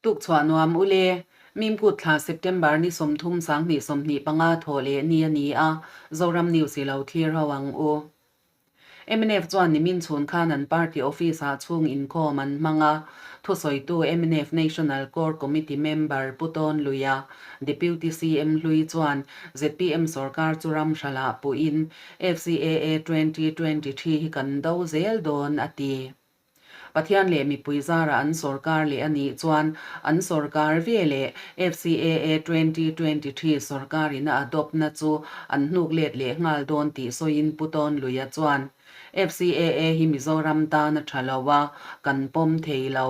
Tukchhuah nuam u le. Mimkut thla September ni 30 2025 thawh leh ni a ni a, Zoram News i lo thlir ho ang u. Mnf chuan nimin chhun khan an party office ah chhung inkhawm an hmang a, thusawitu mnf National Core Committee member Pu Tawn Luia, Deputy CM hlui chuan zpm sorkar chu ram hralah puhin FCAA 2023 hi kan do zel dawn a ti. Pathian leh mipui zarah an sorkar leh a nih chuan an sorkar ve leh FCAA 2023 sorkarin a adopt-na chu an hnuk let leh nghal dawn tih sawiin Pu Tawnluia chuan, FCAA hi Mizoram tan a tha lo a, kan pawm thei lo.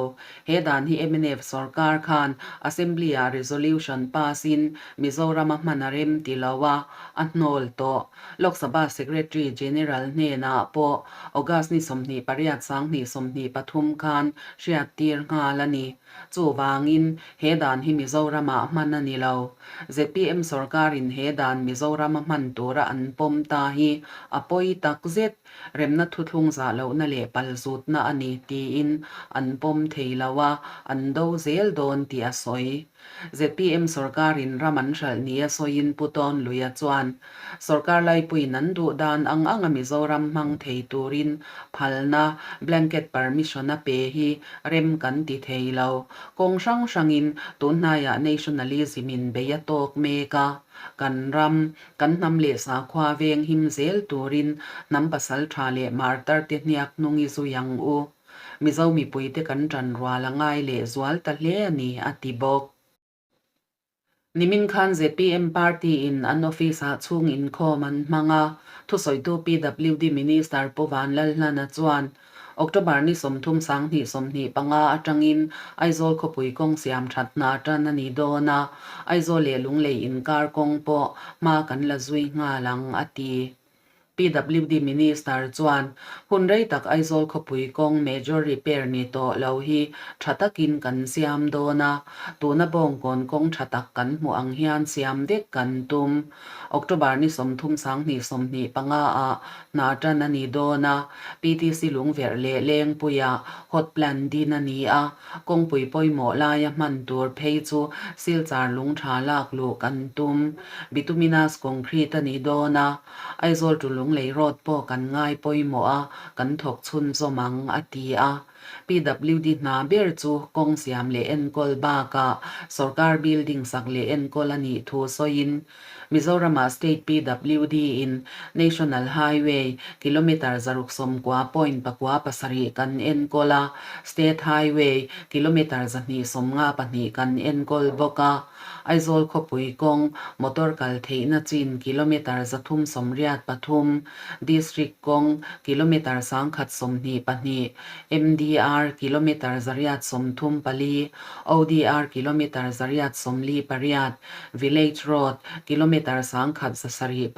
He dan hi mnf sorkar khan Assembly-ah resolution pass-in Mizorama hman a rem ti lo a, a hnawl tawh. Lok Sabha Secretary General hnenah pawh August ni 28 2023 khan hriattir nghal a ni. Chuvangin, he dan hi Mizoramah hman a ni lo. Zpm sorkarin he dan Mizorama hman tura an pawm ta hi a pawi tak zet. Remna thuthlung zah lohna leh palzutna a ni tiin an pawm thei lo a, an do zel dawn tih a sawi. Zpm sorkarin ram an hralh nia sawiin Pu Tawnluia chuan, Sorkar laipuiin an duh dan ang anga Mizoram hmang thei turin phalna, blanket permission, a pe hi rem kan ti thei lo. Kawng hrang hrangin tun hnaiah nationalism in bei a tawk mek a, kan ram, kan hnam leh sakhua veng him zel turin hnam pasaltha leh martar te hniak hnung i zui ang u. Mizo mipuite kan ṭan rual a ngai leh zual ta hle a ni, a ti bawk. Nimin khan zpm party-in an office-ah chhung inkhawm an hmang a, thusawitu PWD Minister Pu Vanlalhlana chuan October ni 30 2025 atangin Aizawl khawpui kawng siam that hna tan a ni dawn a, Aizawl leh Lunglei inkar kawng pawh hma kan la zui nghal ang, a ti. PWD Minister chuan hun rei tak Aizawl khawpui kawng major repair ni tawh lo hi tha takin kan siam dawn a, tuna Bawngkawn kawng tha tak kan hmuh ang hian siam vek kan tum. October ni 30 2025 ah hna tan a ni dawn a, PTC Lungverh leh Lengpuia hot plant din a ni a, kawngpui pawimawh laia hman tur phei chu Silchar lung tha lak luh kan tum. Bituminous concrete a ni dawn a, Aizawl to Lunglei road pawh kan ngai pawimawh a, kan thawk chhunzawm ang, a ti a. PWD hna ber chu kawng siam leh enkawl bakah sorkar building sak leh enkawl a nih thu sawiin, Mizoramah State PWD in National Highway kilometre 609.97 kan enkawl a, State Highway kilometre 252 kan enkawl bawk a. Aizawl khawpui kawng, motor kal theihna chin kilometre 383, District kawng kilometre 122, MDR kilometre 834, ODR kilometre 848, Village Road kilometre 173,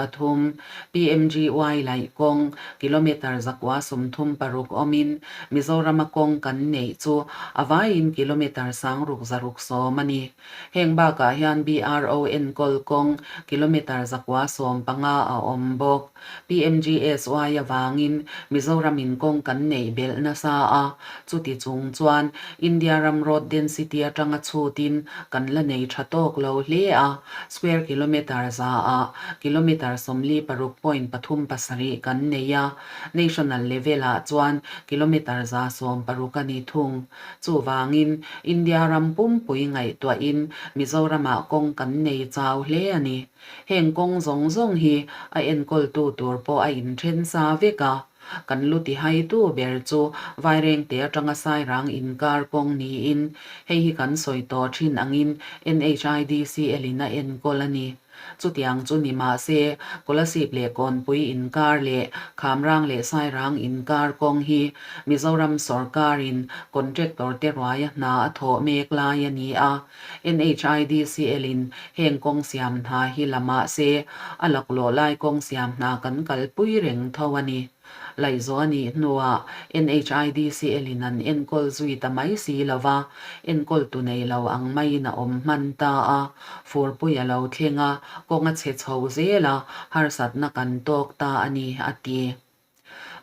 PMGY laih kawng kilometre 936 awmin Mizorama kawng kan neih chu a vaiin kilometre 660 a ni. Heng bakah hian BRO enkawl kawng kilometre 915 a awm bawk. PMGSY avangin Mizoramin kawng kan neih belh nasa a, chuti chung chuan India ram road density atanga chhutin kan la nei tha tawk lo hle a, square kilometre zaah kilometre 46.37 kan nei a, National level-ah chuan kilometre 160 a ni thung. Chuvangin, India ram pumpui ngaihtuahin Mizoramah kawng kan nei chau hle a ni. Heng kawng zawng zawng hi a enkawltu tur pawh a inthen sa vek a. Kan lu tihaitu ber chu Vairengte atanga Sairang inkar kawng niin, hei hi kan sawi tawh thin angin NHIDCL-in a enkawl a ni. Chutiang chu ni mah se, Kolasib leh Kawnpui inkar leh Khamrang leh Sairang inkar kawng hi Mizoram sorkarin contractor te ruaia hna a thawh mek lai a ni a. NHIDCL-in heng kawng siam hna hi la mah se, a laklawh lai kawng siam hna kan kalpui reng tho a ni. Laihzawh a nih hnuah NHIDCL-in an enkawl zui ta mai si lo va, enkawltu nei lo ang maiin a awm hman ta a, furpui a lo thleng a, kawng a chhe chho zel a, harsatna kan tawk ta a ni, a ti.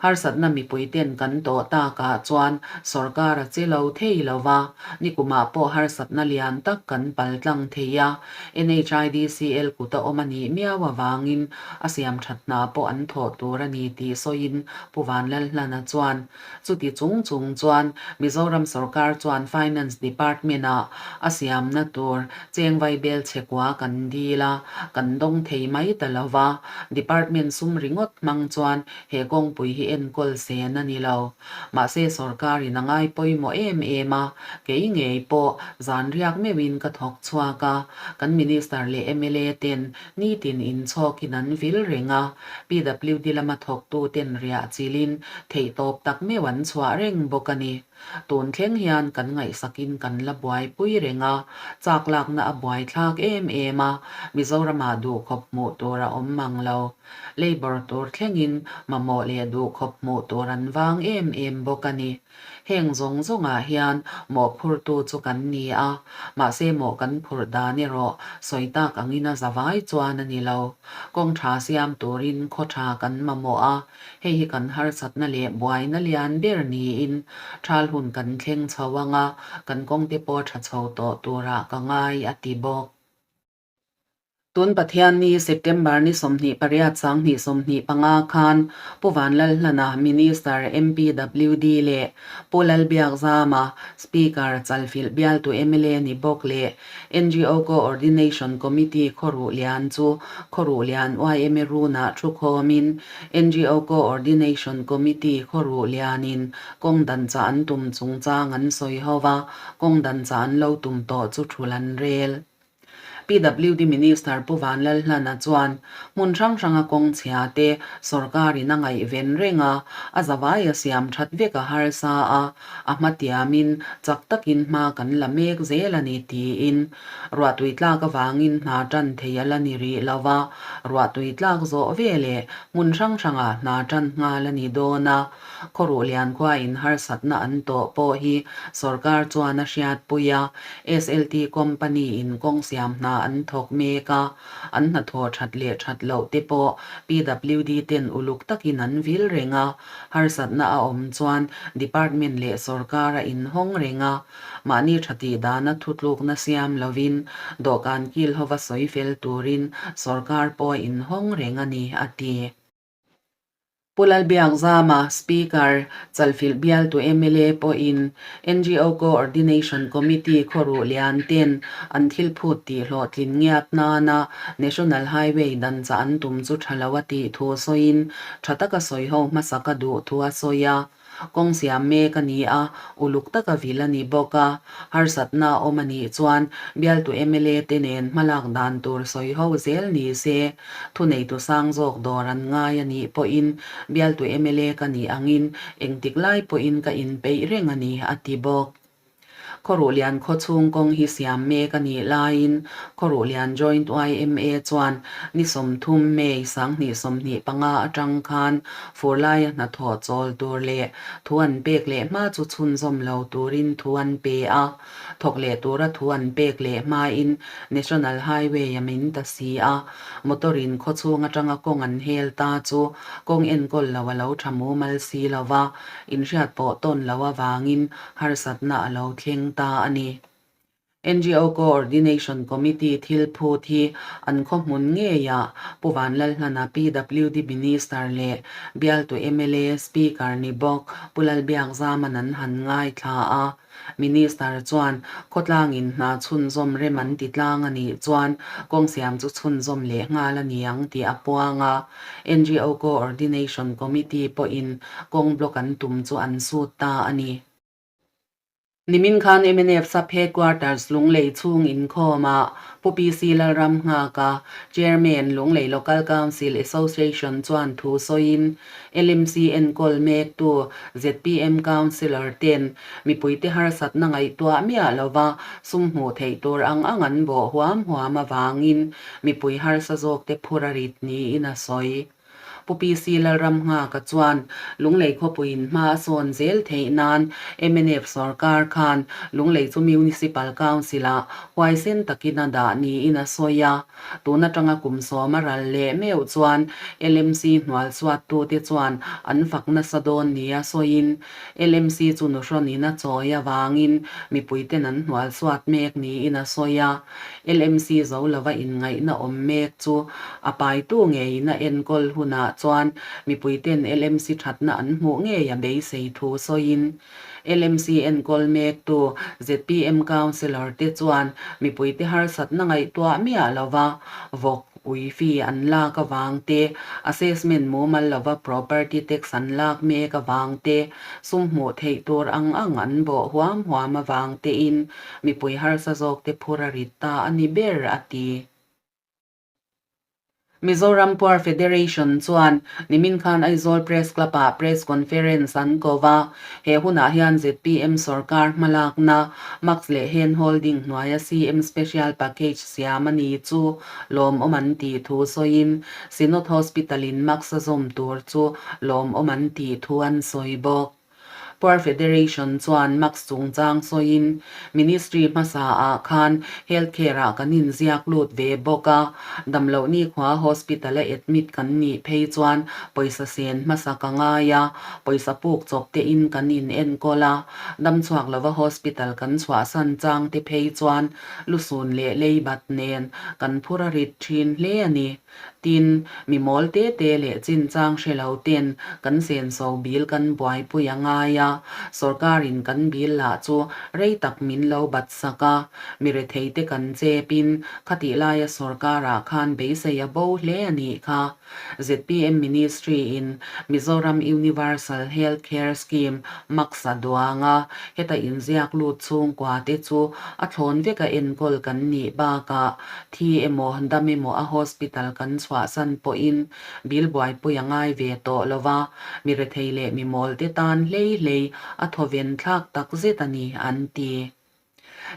Harsatna mipuiten kan tawh takah chuan sorkar a che lo thei lo va, nikumah pawh harsatna lian tak kan paltlang thei a, NHIDCL kut a awm a nih miau avangin a siam that hna pawh an thawh tur a ni tih sawiin Pu Vanlalhlana chuan chuti chung chung chuan Mizoram sorkar chuan Finance Department-ah a siamna tur cheng vaibel chhekua kan dil a, kan dawng thei mai ta lo va, Department sum ringawt hmang chuan He kawngpui hi enkawl sen a ni lo. Mahse sorkarin a ngai pawimawh em em a, kei ngei pawh zan riak meuhin ka thawk chhuak a, kan Minister leh mla ten nitin inchhawkin an vil reng a, PWD lama thawktu ten riah chilin theihtawp tak meuh an chhuah reng bawk a ni. Tun thleng hian kan ngaihsakin kan la buaipui reng a, chak lakna a buaithlak em em a, Mizoramah duhkhawp hmuh tur a awm mang lo. Labour tur thlengin mamawh leh duhkhawp hmuh tur an vang em em bawk a ni. Heng zawng zawngah hian mawhphurtu chu kan ni a, mahse mawh kan phurh dan erawh sawi tak angin a zavai chuan a ni lo. Kawng tha siam turin khaw tha kan mamawh a, Hei hi kan harsatna leh buaina lian ber niin thal hun kan thleng chho ang a, kan kawngte pawh tha chho tawh turah ka ngai, a ti bawk. Tun Pathianni September ni 28 2025 khan Pu Vanlalhlana Minister MPWD leh Pu Lalbiakzama Speaker Chalfilh bialtu mla ni bawk leh NGO Co-ordination Committee Khawruh Lian chu Khawruh Lian yma runah thu khawmin NGO Co-ordination Committee Khawruh Lianin kawng dan chah an tum chungchang an sawi ho va, kawng dan chah an lo tum tawh chu thul an rel. PWD Minister Pu Vanlalhlana chuan hmun hrang hranga kawng chhia te sorkarin a ngaihven reng a, a zavai a siam that vek a harsa a, a hma tiamin chak takin hma kan la mek zel a ni tiin ruahtui tlak avangin hna tan thei a la ni rih lo va, ruahtui tlak zawh ve leh hmun hrang hrangah hna tan nghal a ni dawn a, Khawruh lian khua in harsatna an tawh pawh hi sorkar chuan a hriatpui a, SLT company in kawng siam hna an thawk mek a, an hnathawh that leh that loh te pawh PWD ten uluk takin an vil reng a, harsatna a awm chuan department leh sorkar a inhawng reng a, mahni tha tih dana thutlukna siam lovin dawhkan kil hova sawi fel turin sorkar pawh a inhawng reng a ni, a ti. Pu Lalbiakzama, Speaker, Chalfilh bialtu mla pawhin NGO Co-ordination Committee khawruh lian ten an thil phut tih hlawhtlin ngiat nana National Highway dan chah an tum chu tha lo a tih thu sawiin tha taka sawiho hmasa ka duh thu a sawi a. Kawng siam mek a ni a, uluk taka vil a ni bawk a. Harsatna a awm a nih chuan bialtu mla te nen hmalak dan tur sawi ho zel ni se, thuneitu sang zawk dawr an ngai a nih pawhin bialtu mla ka nih angin engtik lai pawhin ka inpeih reng a ni, a ti bawk. Khawruhlian khawchhung kawng hi siam mek a nih laiin Khawruhlian Joint yma chuan ni 30 May 2025 atang khan fur laia hnathawh chawl tur leh thu an pek leh hma chu chhunzawm lo turin thu an pe a. Thawk leh tura thu an pek leh hmain National Highway a min ta si a, motor in khawchhung atanga kawng an hel ta chu kawng enkawl lo a lo tha mumal si lo va, inhriat pawh tawn lo avangin harsatna a lo thleng ta a ni. NGO Co-ordination Committee thil phut hi an khaw hmun ngeiah Pu Vanlalhlana PWD Minister leh bialtu mla Speaker ni bawk Pu Lalbiakzaman an han ngaithla a. Minister chuan khawtlangin hna chhunzawm rem an ti tlang a nih chuan kawng siam chu chhunzawm leh nghal a ni ang tih a puang a. NGO Co-ordination Committee pawhin kawng block an tum chu an sut ta a ni. Nimin khan mnf Sub Headquarters Lunglei chhung inkhawmah Pu PC Lalramnghaka, Chairman, Lunglei Local Council Association chuan thu sawiin LMC enkawl mektu zpm Councillor ten mipuite harsatna ngaihtuah miah lova sum hmuh theih tur ang ang an bawh huam huam avangin mipui harsa zawkte phur a rit niin a sawi. Pu PC Lalramnghaka chuan Lunglei khawpuiin hma a sawn zel theih nan mnf sorkar khan Lunglei chu Municipal Council-ah huaisen takin a dah niin a sawi a. Tun atanga kum sawm a ral leh meuh chuan LMC hnual suattute chuan an fak nasa dawn nia sawiin LMC chu nuhrawnin a chawi avangin mipuiten an hnual suat mek niin a sawi a. LMC zo lova inngaihna awm mek chu a paitu ngeiin a enkawl hunah chuan mipuiten LMC thatna an hmuh ngei a beisei thu sawiin LMC enkawl mektu zpm Councillor te chuan mipuite harsatna ngaihtuah miah lova vawk ui fee an lak avang te, assessment mumal lova property tax an lak mek avang te, sum hmuh theih tur ang ang an bawh huam huam avang tein mipui harsa zawkte phur a rit ta a ni ber, a ti. Mizoram Poor Federation chuan nimin khan Aizawl Press Club-ah Press Conference an ko va, he hunah hian zpm sorkar hmalakna Max leh Hand Holding hnuaia CM Special Package siam a ni chu lawmawm an tih thu sawiin Synod Hospital-in Max a zawm tur chu lawmawm an tih thu an sawi bawk. Poor Federation chuan Max chungchang sawiin, Ministry hmasa ah khan Health Care ah kan inziak lut ve bawk a, damloh nikhua hospital a admit kan nih phei chuan pawisa sen hmasa ka ngai a, pawisa puk chawp te in kan in enkawl a, damchhuak lova hospital kan chhuahsan chang te phei chuan lusun leh leibat nen kan phur a rit thin hle a ni. Tin, mi mawl te te leh chinchang hre lo ten kan senso bil kan buaipui a ngai a, sorkarin kan bil lah chu rei tak min lo bat sak a, mi rethei te kan chepin khatih laia sorkarah khan beisei a bo hle a nih kha. Zpm Ministry in Mizoram Universal Health Care Scheme maksa duang a, heta inziak lut chhungkua te chu a thlawn veka enkawl kan nih bakah Thi emaw, dam emaw a hospital kan chhuahsan pawhin bill buaipui a ngai ve tawh lo va, mi rethei leh mi mawlte tan hlei hlei a thawven thlak tak zet a ni, an ti.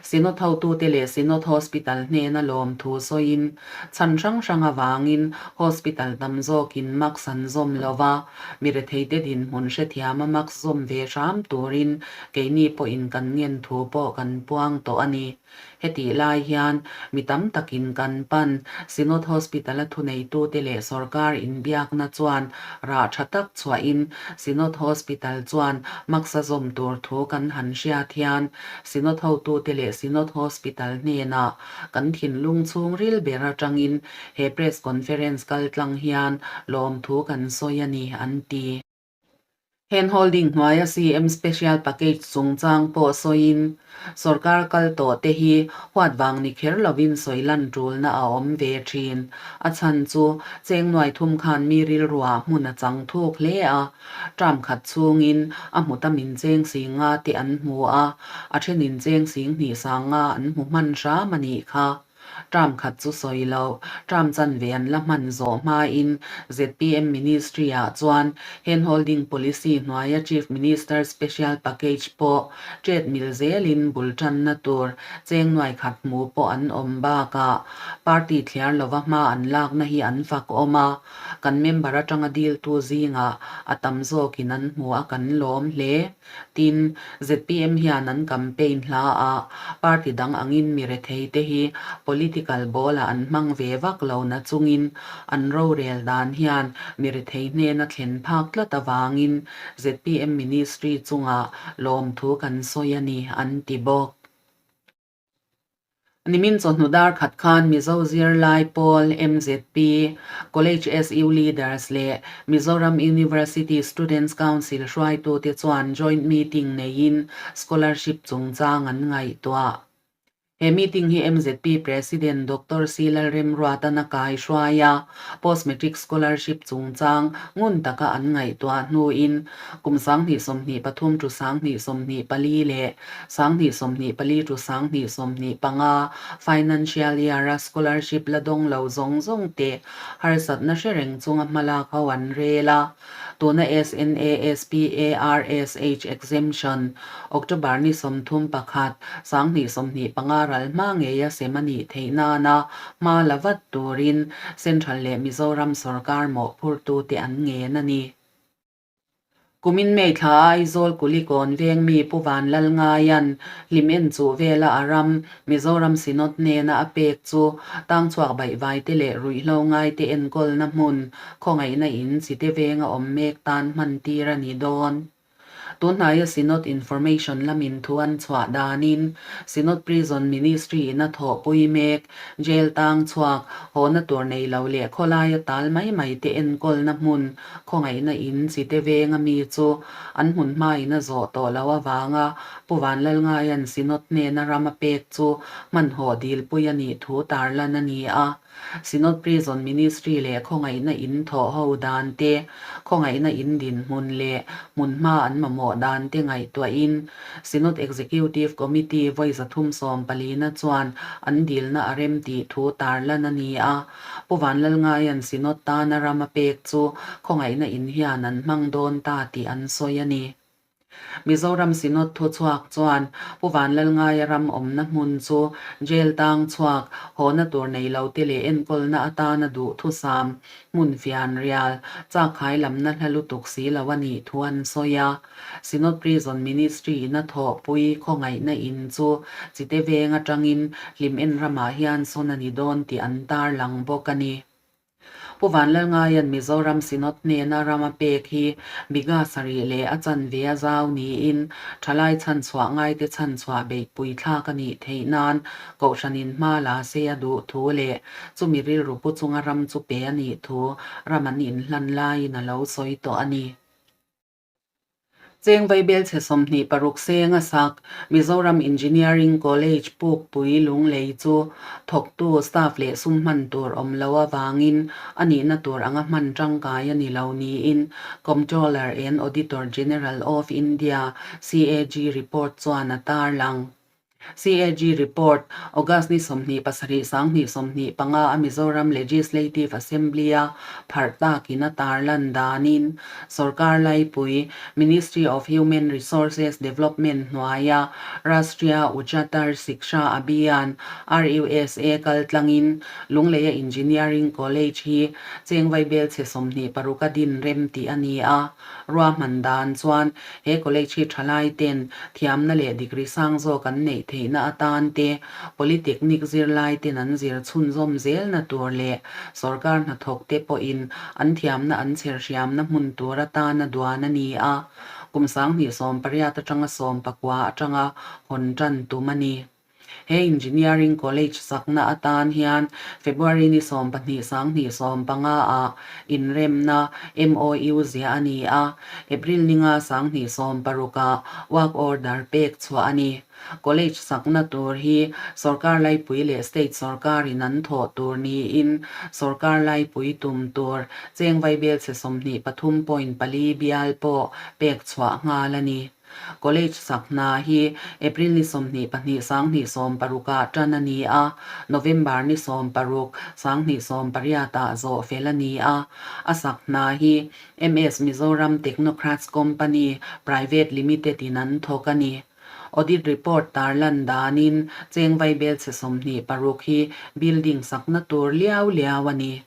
Synod hotute leh Synod Hospital hnena lawmthu sawiin chhan hrang hrang avangin hospital tam zawkin mask an zawm lo va, mi retheite dinhmun hrethiama mask zawm ve hram turin keini pawhin kan ngen thu pawh kan puang tawh a ni. Hetih lai hian mi tam takin kan pan Synod Hospital-a thuneitute leh sorkar inbiakna chuan rah tha tak chhuahin Synod Hospital chuan maksa zawm tur thu kan han hriat hian Synod hotute leh Synod Hospital hnenah kan thinlung chhungril ber atangin he Press Conference kaltlang hian lawmthu kan sawi a ni, an ti. Hand holding hnuaia CM Special Package chungchang pawh sawiin, sorkar kal tawh te hi huat vang ni kher lovin sawi lan tulna a awm ve thin. A chhan chu cheng nuai thum khan mi rilruah hmun a chang thuk hle a, term khat chhungin a hmu tam incheng sing nga te an hmu a, a then incheng sing hnih sang nga an hmu hman hram a nih kha. Term khat chu sawi lo, term chanve an la hman zawh hmain zpm Ministry-ah chuan handholding policy hnuaia Chief Minister Special Package pawh treadmill zelin bul tanna tur cheng nuai khat hmu pawh an awm bakah party thliar lova hma an lakna hi an fak awm a, kan member atanga diltu zingah a tam zawkin an hmu a kan lawm hle. Tin, zpm hian an campaign hla a, party dang angin mi rethei te hi political ball ah an hmang ve vak lo na chungin an rorel dan hian mi rethei hnena thlen phak tlat avangin zpm ministry chungah lawmthu kan sawi a ni, an ti bawk. Nimin chawhnu dar khat khan Mizo zirlai pawl, MZP, College SU Leaders leh Mizoram University Students Council hruaitute chuan joint meeting neiin scholarship chungchang an ngaihtuah. He meeting hi MZP President Doctor C Lalremruatan a kaihruai a, Post-Matric Scholarship chungchang ngun taka an ngaihtuah hnuin kum 2023 to 2024 leh 2024 to 2025 financial year-a scholarship la dawng lo zawng zawng te harsatna hre reng chunga hmalak ho an rel a. Tuna SNASPARSH exemption October ni 31, 2025. ral hma ngeia sem a nih theih nana hma la vat turin Central leh Mizoram sawrkar mawhphurtute an ngen a ni. Kumin May thla a Aizawl Kulikawn veng mi Pu Vanlalngaia'n hlim en chuh vela a ram Mizoram Synod hnena a pek chu tangchhuak baihvaite leh ruihhlo ngaite enkawlna hmun khawngaihna in chite venga awm mek tan hman tir a ni dawn. Tunhnaia Synod Information lamin thu an chhuah danin Synod Prison Ministry in a thawhpui mek Jail tang chhuak hawna tur nei lo leh khawlaia tal mai mai te enkawlna hmun Khawngaihna in chite venga mi chu an hmun hmain a zawh tawh loh avanga Pu Vanlalngaia'n Synod hnena ram a pek chu hmanhawh dilpui a nih thu tarlan a ni a. Synod Prison Ministry leh khawngaihna in thawh ho dan te, khawngaihna in dinhmun leh hmunhma an mamawh dan te ngaihtuahin Synod Executive Committee vawi 340 na chuan an dilna a rem tih thu tarlan a ni a. Pu Vanlalngaia'n Synod tana ram a pek chu khawngaihna in hian an hmang dawn ta tih an sawi a ni. Mizoram Synod thuchhuak chuan Pu Vanlalngaia ram awmna hmun chu jail tang chhuak hawna tur nei lo te leh enkawlna atana duhthusam hmun fian rial chakkhai lamna hla lutuk si lo a nih thu an sawi a. Synod Prison Ministry in a thawhpui khawngaihna in chu chite veng atangin hlim en ramah hian sawn a ni dawn tih an tarlang bawk a ni. Pu Vanlalngaia'n Mizoram Synod hnena ram a pek hi bigha sarih leh a chanve a zau niin thalai chhanchhuah ngaite chhanchhuah beihpui thlak a nih theih nan Kohhranin hma la se a duh thu leh chumi rilru pu chunga ram chu pe a nih thu ram an inhlan laiin a lo sawi tawh a ni. Cheng Vaibelchhe 26 seng a sak Mizoram Engineering College Pukpui Lunglei chu thawktu staff leh sum hman tur awm lo avangin a nihna tur anga hman tangkai a ni lo niin Comptroller and Auditor General of India, CAG, report chuan a tarlang. CAG report, August ni 27 2025 a Mizoram Legislative Assembly a pharh takin a tarlan danin Sorkar Laipui, Ministry of Human Resources Development hnuaia Rashtriya Uchchatar Shiksha Abhiyan, RUSA, kaltlangin Lungleia Engineering College hi cheng vaibelchhe 26 a din rem tih a ni a. Ruahman dan chuan he college hi thalai ten thiamna leh degree sang zawk an neih theihna atan te, polytechnic zirlai ten an zir chhunzawm zelna tur leh sorkar hnathawk te pawhin an thiamna an chher hriamna hmun tur atana duan a ni a, kum 2018 atanga 19 atanga hawn tan tum a ni. He Engineering College sakna atan hian February ni 12 2015 ah inremna MOU ziah a ni a, April ni nga 2016 ah work order pek chhuah a ni. College sakna tur hi sorkar laipui leh state sorkarin an thawh tur niin sorkar laipui tum tur cheng vaibelchhe 23.4 bial pawh pek chhuah nghal a ni. College sak hna hi April ni 22 2016 ah tan a ni a, November ni 16 2018 ah zawh fel a ni a. A sak hna hi MS Mizoram Technocrats Company Private Limited in an thawk a ni. Audit report tarlan danin cheng vaibelchhe 26 hi building sakna tur liau liau a ni.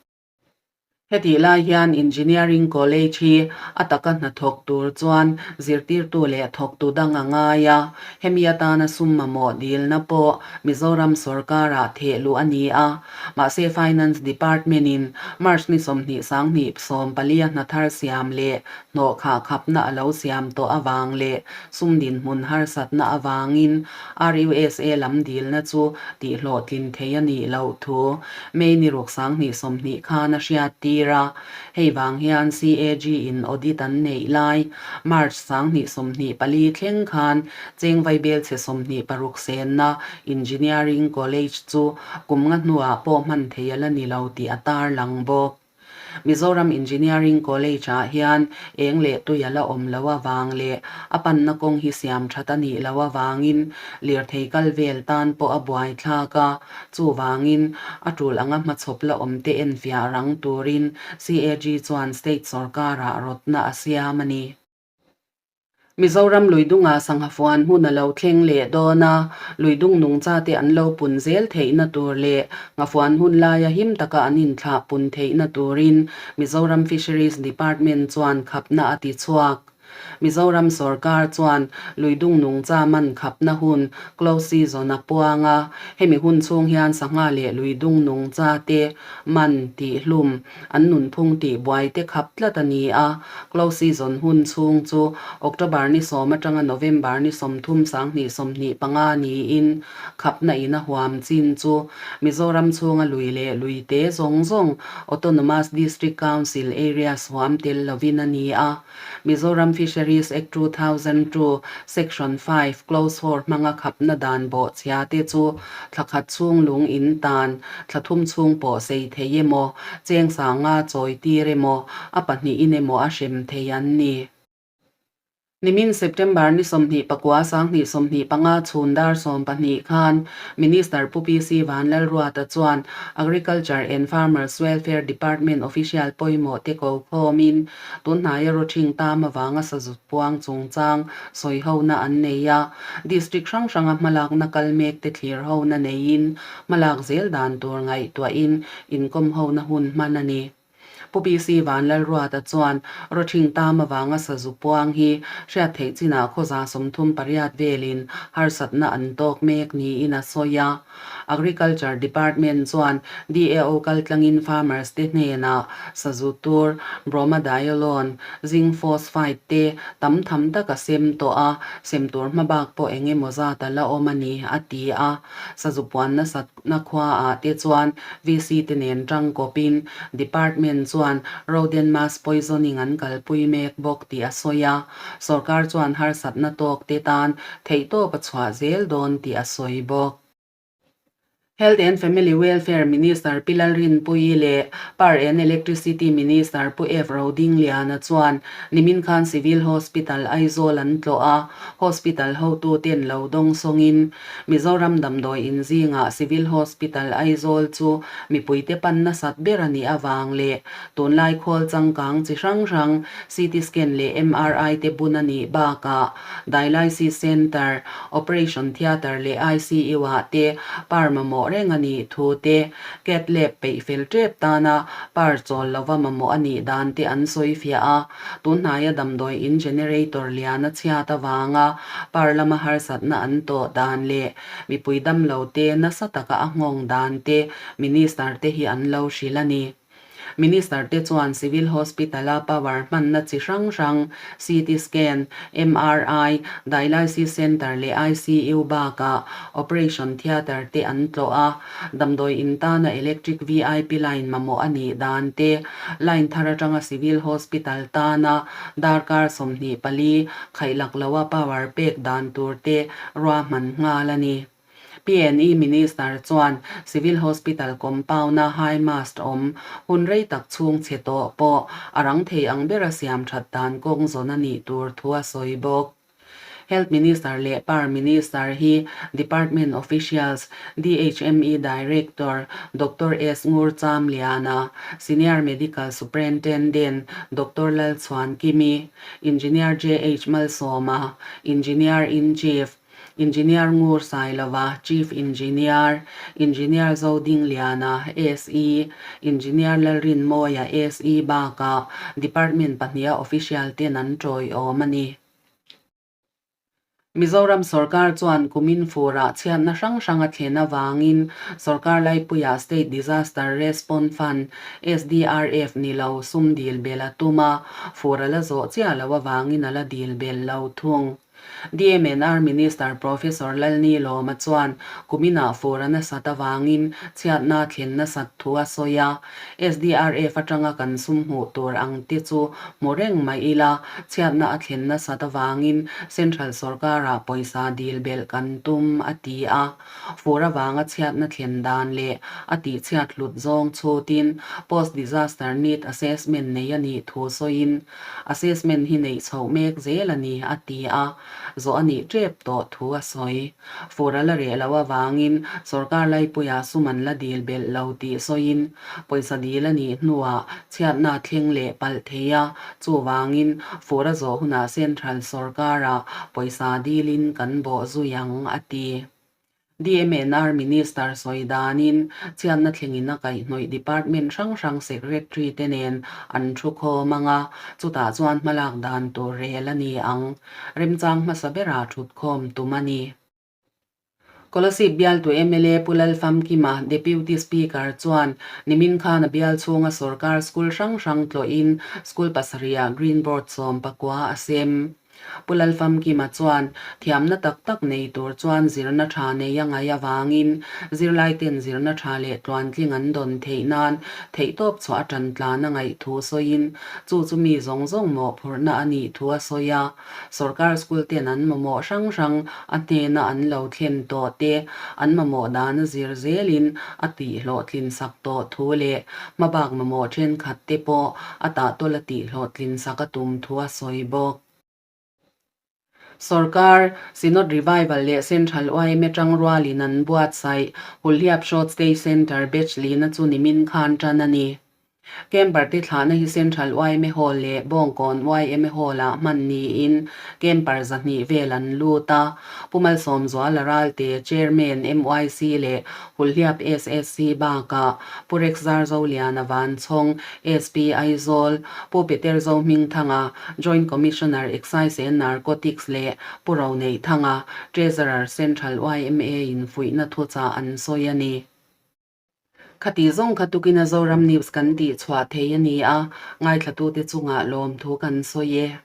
Hetih lai hian Engineering College hi a taka hnathawk tur chuan zirtirtu leh thawktu dang a ngai a, hemi atana sum mamawh dilna pawh Mizoram sorkarah theh luh a ni a. Mahse Finance Department-in March ni 20 2014 a hnathar siam leh hnawhkhah khapna a lo siam tawh avang leh sum dinhmun harsatna avangin RUSA lam dilna chu tihhlawhtlin thei a nih loh thu May ni ruk 2020 khan a hriat tir a, hei vang hian CAG in audit an neih lai March 2024 thleng khan cheng vaibelchhe 26 senna Engineering College chu kum nga hnuah pawh hman thei a la ni lo tih a tarlang bawk. Mizoram Engineering College-ah hian eng leh tui a la awm lo avang leh a panna kawng hi siam that a nih loh avangin lirthei kal vel tan pawh a buaithlak a, chuvangin a tul anga hmachhawp la awm te enfiah rang turin CAG chuan state sorkarah rawtna a siam a ni. Mizoram luidungah sangha fuan hmun a lo thleng leh dawn a, luidung nungchate an lo pun zel theihna tur leh nghafuan hun laia him taka an inthlah pun theihna turin Mizoram Fisheries Department chuan khapna a ti chhuak. Mizoram sorkar chuan luidung nungcha man khapna hun, close season, a puang a, hemi hun chhung hian sangha leh luidung nungchate man tihhlum An nunphung tih buai te khap tlat a ni a, close season hun chhung chu October ni sawm atanga November ni 30 2025 niin khapna in a huam chin chu Mizoram chhunga lui leh lui te zawng zawng Autonomous District Council areas huam tel lovin a ni a. Mizoram Fisheries Act 2002, Section 5, Clause 4 hmanga khapna dan bawhchhia te chu thla khat chhung lung in tan, thla thum chhung pawh sei thei emaw, cheng sanga chawi tir emaw, a pahnihin emaw a hrem thei an ni. Nimin September ni 29 2025 chhun dar 12 khan Minister Pu PC Vanlalruata chuan Agriculture and Farmers Welfare Department official pawimawh te ko khawmin Tunhnaia rawthing tam avanga sazut puang chungchang sawihona an nei a, District hrang hranga hmalakna kal mek te thlir hona neiin hmalak zel dan tur ngaihtuahin inkawmhona hun hman a ni. Pu PC Vanlalruata chuan rawthing tam avanga sazu puang hi hriat theih chinah khawza 38 velin harsatna an tawk mek niin a sawi a. Agriculture Department chuan DAO kaltlangin farmers te hnenah sazu tur, bromadiolone, zinc phosphide te tam tham tak a sem tawh a, sem tur hmabak pawh eng emaw zat a la awm a ni, a ti a. Sazu puan nasatna khuaah te chuan VC te nen tangkawpin Department chuan rodent mass poisoning an kalpui mek bawk tih a sawi a. Sorkar chuan harsatna tawk te tan theihtawp a chhuah zel dawn tih a sawi bawk. Health and Family Welfare Minister Pi Lalrinpuii leh Power and Electricity Minister Pu F Rodingliana chuan nimin khan Civil Hospital Aizawl an tlawh a, hospital hotuten lo dawng sawngin Mizoram damdawi in zingah Civil Hospital Aizawl chu mipuite pan nasat ber a nih avang leh tunlai khawl changkang chi hrang hrang CT scan leh MRI te bun a nih bakah Dialysis Centre, Operation Theatre leh ICU ah te par mamawh reng a nih thu te, Cath Lab peih fel tep tana par chawl lova mamawh a nih dan te an sawi fiah a. Tunhnaia damdawi in generator lian a chhiat avanga par lama harsatna an tawh dan leh mipui damlo te nasa taka a nghawng dan te Minister te hi an lo hrilh a ni. Minister te chuan Civil Hospital-a power hmanna chi hrang hrang, CT scan, MRI, Dialysis Centre leh ICU bakah Operation Theatre te an tlawh a. Damdawi in tana electric VIP line mamawh a nih dan te, line thar atanga Civil Hospital tana darkar 24 khaihlak loa power pek dan tur te ruahman nghal a ni. PNE Minister chuan Civil Hospital compound-a high mast awm hun rei tak chhung chhe tawh pawh a rang thei ang bera siam that dan kawng zawn a nih tur thu a sawi bawk. Health Minister leh Power Minister hi Department Officials, DHME Director Doctor S. Ngurchamliana, Senior Medical Superintendent Doctor Lalchhuankimi, Engineer JH Malsawma, Engineer-in-Chief, Engineer Ngur Sailova, Chief Engineer, Engineer Zodingliana, SE, Engineer Lalrinmawia, SE bakah Department pahniha official ten an tawiawm a ni. Mizoram sorkar chuan kumin furah chhiatna hrang hrang a thlen avangin sorkar laipuiah State Disaster Response Fund, SDRF, ni lo sum dil bel a tum a, fur a la zawh chiah loh avangin a la dil bel lo thung. DMNR Minister Professor Lalnilawma chuan kuminah fur a nasat avangin chhiatna a thlen nasat thu a sawi a. SDRF atanga kan sum hmuh tur ang te chu hmu reng mai ila, chhiatna a thlen nasat avangin Central sorkarah pawisa dil belh kan tum, a ti a. Fur avanga chhiatna thlen dan leh a tihchhiat hlut zawng chhutin Post Disaster Need Assessment nei a nih thu sawiin, Assessment hi neih chhoh mek zel a ni, a ti a. Zawh a nih tep tawh thu a sawi. Fur a la reh loh avangin sorkar laipuiah sum an la dil belh lo tih sawiin pawisa dil a nih hnuah chhiatna thleng leh palh thei a, chuvangin fur a zawh hunah central sorkarah pawisa dilin kan bawh zui ang, a ti. DMNR Minister sawi danin chhiatna thlengin a kaihhnawih department hrang hrang secretary te nen an thu khawm ang a, chutah chuan hmalak dan tur rel a ni ang. Remchang hmasa berah thutkhawm tum a ni. Kolasib bialtu mla Pu Lalfamkima, Deputy Speaker chuan nimin khan a bial chhunga sorkar school hrang hrang tlawhin school pasarihah green board 19 a sem. Pu Lalfamkima chuan thiamna tak tak nei tur chuan zirna tha nei a ngaih avangin zirlaiten zirna tha leh tluantling an dawn theih nan theihtawp chhuah a tan tlan a ngaih thu sawiin chu chu mi zawng zawng mawhphurhna a nih thu a sawi a. Sorkar school ten an mamawh hrang hrang a hnena an lo thlen tawh te an mamawh dan a zir zelin a tihhlawhtlin sak tawh thu leh hmabak mamawh thenkhat te pawh a tahtawla tihhlawhtlin sak a tum thu a sawi bawk. Sorkar, Synod Revival leh Central yma tangrualin an buatsaih Hulhliap Short Stay Centre batch lina chu nimin khan tan a ni. Camper te thlahna hi Central yma Hall leh Bawngkawn yma Hall-ah hman niin camper 200 vel an lut a. Pu Malsawmzuala Ralte, Chairman, MYC leh Hulhliap SSC bakah Pu Rex Zarzoliana Vanchhawng, SP Aizawl, Pu Peter Zohmingthanga, Joint Commissioner Excise and Narcotics leh Pu Roneihthanga, Treasurer Central yma in fuihna thuchah an sawi a ni. Khati zawng kha tukin a Zoram News kan tih chhuah thei a ni a, ngaithlatute chungah lawmthu kan sawi e.